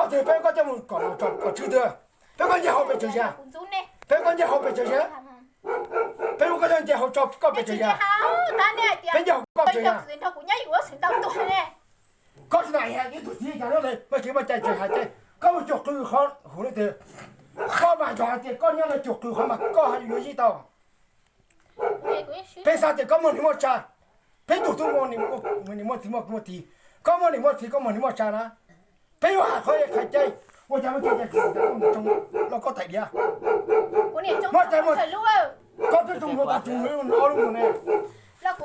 Ces peb koj coj mus kom los tso kom tswj twg? Peb koj nce hauv pes tsawg yas? Peb koj nce hauv pes tsawg yas? Peb koj coj nce hauv tso koj pes tsawg yas? Peb nce hauv koj pes tsawg yas? Koj tsis ntaus ib tug txiv cas lawm, muaj tsis muaj cai tseem hais tias koj mus cuag qw qhov huv li tias, koj mas yog hais tias koj nyob no cuag qw qhov mas koj yuav yij tau. Peb xav tias koj muaj niam muaj tsa, peb tug tub muaj niam muaj txiv muaj muaj txiv, koj muaj niam muaj txiv koj muaj niam muaj tsa na, peb yuav hais qhov hais cai, ua cas muaj cai cas los koj tais diav, muaj cai muaj, koj twb tsoom hluas tau tsoom hluas ob lub mus ne. Txawm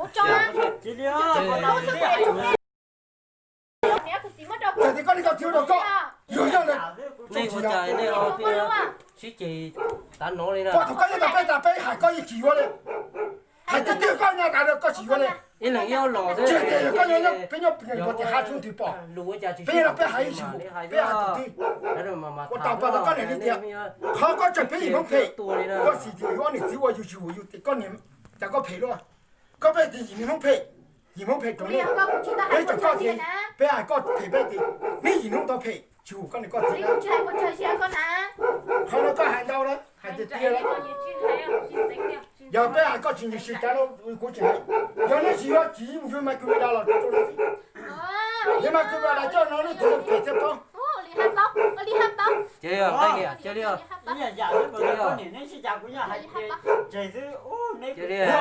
tias koj niam koj txiv ua rau koj, yog yog ntawd, nej ua cas nej ho sib ceg tav no li na? Pom thaum koj nyob ntawm peb tas peb hais koj yeej tsis yuav li. Hais tiag tiag koj nyob tas koj tsis yuav li. Ib leeg ib ob los xwb. Tsis tias yog koj nyob, peb nyob pem pom tias hab txhub twg pom. Peb nyob peb hais ib tug, peb hais tus twg. Ua tau pas tau koj niam li tias, qhov koj tsawm peb yim Hmoob phem, koj xav tias yus ob niam txiv ua yus tsis hum yus tias koj niam, cas koj phem luaj. Koj peb tias yim niag Hmoob phem, yim Hmoob phem rau nej, peb tsawm koj tias, peb hais koj phem peb tias, neb yim Hmoob tau phem tsis hum koj niam koj txiv na. Qhov no koj hais ntau lawm, hais tiag tiag lawm. Yog peb hais koj tsis ntseeg siv cas no kuv tsis hais. Yog nej tsis yuav tsis mus yuav mas kws da los rau nej. Yog mas kws da coj no nej tus phem thiab paub. Cia li os, cia li os. Cia li os. Kuv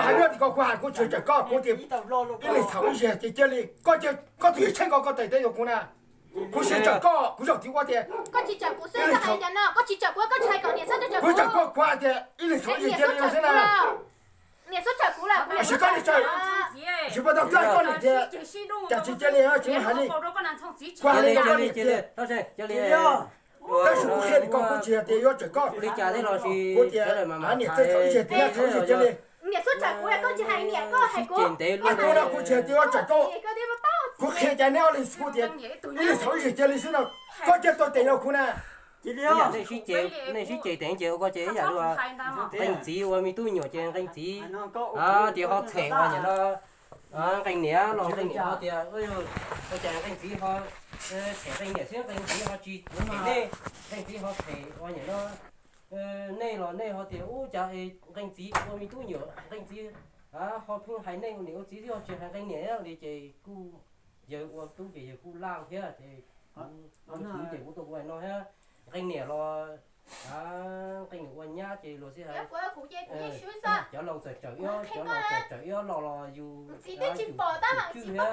hais tias koj, kuv hais kuv tsis tsawm koj, kuv tias ib leeg txhaum ib zeg ces cia li. Koj, koj tus yawg tsheej ko koj tais teb yuav kuv na. Kuv tsis tsawm koj, kuv zaum tiv ua tias, koj tsis tsawm kuv xwb, koj hais cas no, koj tsis tsawm kuv, koj tsis hais kom niam txhob tsawm kuv. Kuv tsawm koj, kuv hais tias ib leeg txhaum ib zeg cia li xwb na. Niam txhob tsawm kuv lawm, kuv niam txhob tsawm. Tsis pas tau koj hais koj niam tias, cas tsis cia li, tsis hais li. Kuv hais li koj niam tias, tab sis kuv qhia li koj, kuv tsis hais tias yuav tsawm koj. Kuv tias niam txhob tsawm ib zeg tias txhob ib zeg cia li. Niam txhob tsawm kuv, koj tsis hais niam, koj hais kuv. Kuv no kuv tsis hais tias yuav tsawm koj. Kuv qhia cas neb ob leeg kuv tias ib leeg txhob ib zeg cia li xwb no. Koj cia tau tes rau kuv na. Nej sib ceg, nej sib ceg teev ces ua koj ces ib yam li nqee txiv ua me tub me nyuam ces nqee txiv tias ho txhem ua niam no, nqee niam los nqee niam ho tias, ua cas nqee txiv ho txhem nqee niam xwb, nqee txiv ho tsis txhem nej, nqee txiv ho txhem ua niam no. Nej los nej ho tias ub cas nqee txiv ua me tub me nyuam nqee txiv ho pheej hais nej ua niam ua txiv xwb ho tsis hais nqee niam li ces kuj yawg ua tub ces yawg kuj laj thiab ces kuv, kuv ces kuv tuaj kuv hais no thiab, nqee niam los nqee niam ua nyab ces luag xij hais cov laus txawm tsawm ib ob los los yus tsis txhob tias yuav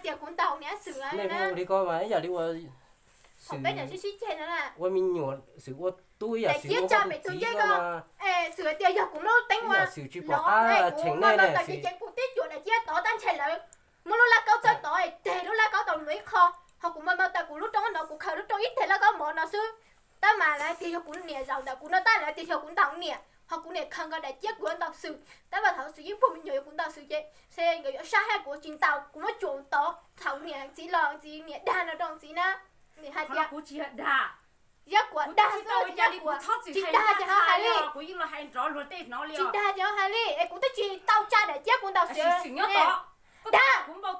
cav cav li ko mas ib yam li ua xwm ua me nyuam xwm ua tub ib yam xwm ua tub txiv ko mas xwm tias yog kuv muab lub teeb ua xwm tsis pom qab txhem nej ne. Kuv tib cuam daim ciab tod tab ntshe lawv muab lub laj kaub txawb tod, teg lub laj kaub tau nws ib qho, ho kuv mas mas tas kuv lub rooj no kuv khaws lub rooj ib teg laj kaub mov no xwb. Tab mas lawv tias yog kuv niam zaum ntawm kuv no tab lawv tias yog kuv ntaus niam, ho kuv niam khaws nkaus daim ciab kuv yuav ntaus xwm. Tab mas thaum xwm yeej puag me nyuam yog kuv ntaus xwm ces se nkawd yuav sab hab kuv tsis ntaus, kuv muab tsuam tod thaum niam txiv los txiv niam dag no rau txiv na. Niam hais tias kuv tsis yog dag, yog kuv dag xwb, tsis dag ces ho hais li, tsis dag ces ho hais li es kuv twb tsis tau tsa daim ciab kuv ntaus xwm. Dag, tub pov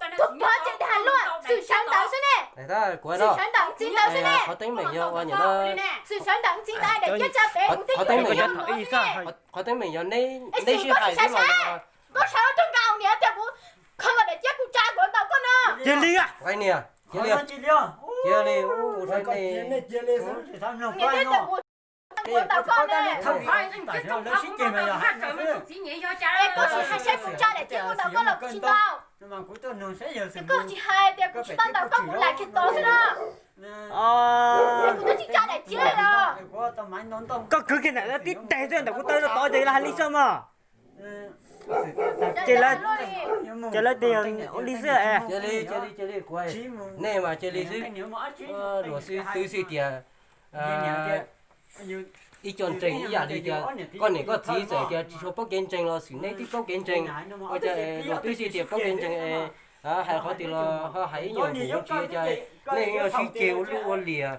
tsis dag luaj, xwm sawv ntawd xwb ne. Xwm sawv ntawd ntxiv ntawd xwb ne. Qhov teeb meem yog ua niam no, xwm sawv ntawd ntxiv ntawd daim ciab tsa pem kuv twb tsis tau tsa. Qhov teeb meem yog neb sib hais xwb mas. Koj sawv tug nkaus niam tias kuv khaws daim ciab kuv tsa kuv ntaus koj no. Cia li, niam, cia li, cia li, niam tias kuv ntaus koj ne. Koj tsis hais saib kuv tsa daim ciab kuv ntaus koj los kuv tsis ntaus. Koj tsis hais tias kuv tsis tau ntaus koj, kuv lam kiag tod xwb na. Kuv twb tsis tsa daim ciab los. Koj kwv kiag ntawm tib teg xwb ntawm kuv taw rau tod ces los hais li xwb mas. Ces lawv tias ua li xwb es. Nej mas cia li xwb. Luag xwb twb xwb tias ib co ntseeg ib yam li tias koj niam koj txiv txawm tias tsis tshua paub kev ntseeg los xwm nej twb paub kev ntseeg. Ua cas luag twb xwb tias paub kev ntseeg es hais qhov twg los ho hais ib nyuag npaum tsis cas, nej yog sib ceg ua luj ua liam.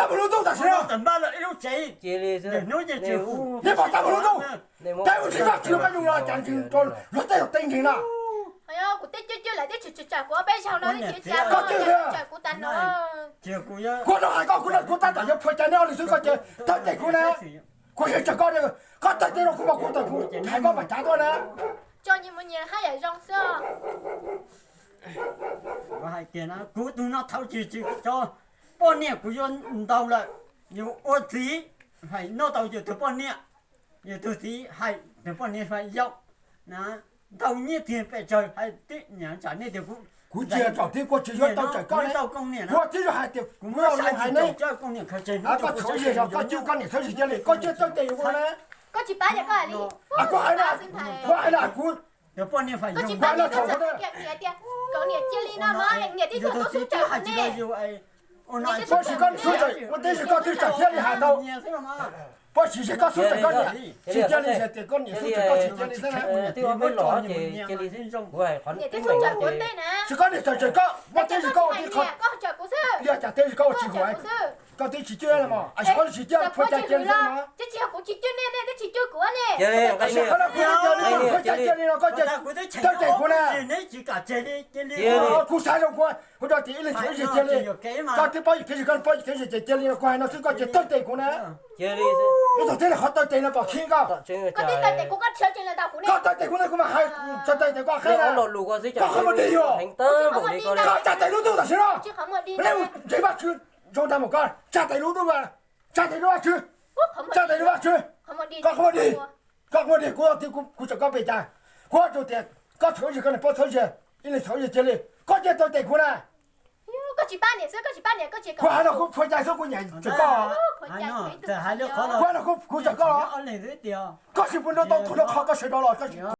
txaj muag lub ntuj tam sim no. Hnub ces hnub ces hnub ces nej pom txaj muag lub ntuj. Peb ua tsis txog tsis peb zoo los cas ntsws rau luag tej luag tej ntsws na. Kuv tej cwj cwj lawm twb tsis tsawm kuv ob peb zaug no, koj cwj kuv tas no. Kuv rau hais koj, kuv no kuv tab tom yuav phua cai neb ob leeg xwb, koj ces thawj tej kuv na. Kuv yeej tsawm koj, koj tawm tej no kuv mas kuv tawm kuv hais koj mas cav tuaj na. Tso nyias mus nyias haj yam zoo xwb. Hais tias kuv tus no thaum tsis tsis tso, Poj niam kuv yuav ntau lawm, yus ua txiv hais noj tau yus tus poj niam, yus tus txiv hais tus poj niam fais yau, ntau nyiaj tiag pes tsawg hais tib niam tsam nej tias kuv, kuv tsis tsom tib, kuv tsis yuav tau tsam koj, kuv tib hais tias kuv muab hais ne, koj txhob ze zog, koj cwj koj niam txhob ze cia li, koj cwj tawj tes kuv na. Kuv hais na, kuv hais na, kuv hais na thaum kuv na, pob tsis koj niam xub tawm, ua teb tsis koj twb tsam thiab li hais tau. Pob tsis ze koj xub tawm koj niam, tsis cia li, tias koj niam xub tawm koj tsis cia li xwb na. Twb ua peb los ces cia li xwb zoo, kuv hais qhov tib meem ces tsis koj niam txawm tseem koj, muab teb tsis koj ua tib qho, li cas teb tsis koj ua tsis huv, koj twb tsis cwj los mas, tsis koj tsis cwj phuaj cai cia li xwb na. Tab sis qhov no kuv twb coj li no, phuaj cai cia li no koj cia li tawj tes kuv na. Kuv xav zoo kuv, kuv rau tias ib leeg txhob ze cia li, koj twb paub yus thiab tsis koj paub yus thiab, ze ces cia li no, kuv hais no xwb koj cia li tawj tes kuv na. Ib txog thiab li qhov tawj tes no pom khib koj. Koj tawj tes kuv na kuv mam hais, txog tawj tes koj qheb na. Koj qhov muag dig yog, koj tsa tes lub ntuj tam sim no, leej mus ntseeg Vajtswv zoo dag mus koj tsa tes lub ntuj, tsa tes lub Vajtswv, tsa tes lub Vajtswv, koj qhov muag dig, koj qhov muag dig, kuv, kuv tsom koj pes cas, kuv tsuas tias koj txhob ze koj niam, pob txhob ze, ib leeg txhob ze cia li, koj cia li tawj tes kuv na. Kuv hais no kuv phuaj cai xwb kuv nyiam tseem koj, kuv hais no kuv, kuv tseem koj los, koj tsis pub nrog tau tus no qhov koj sawv rov los.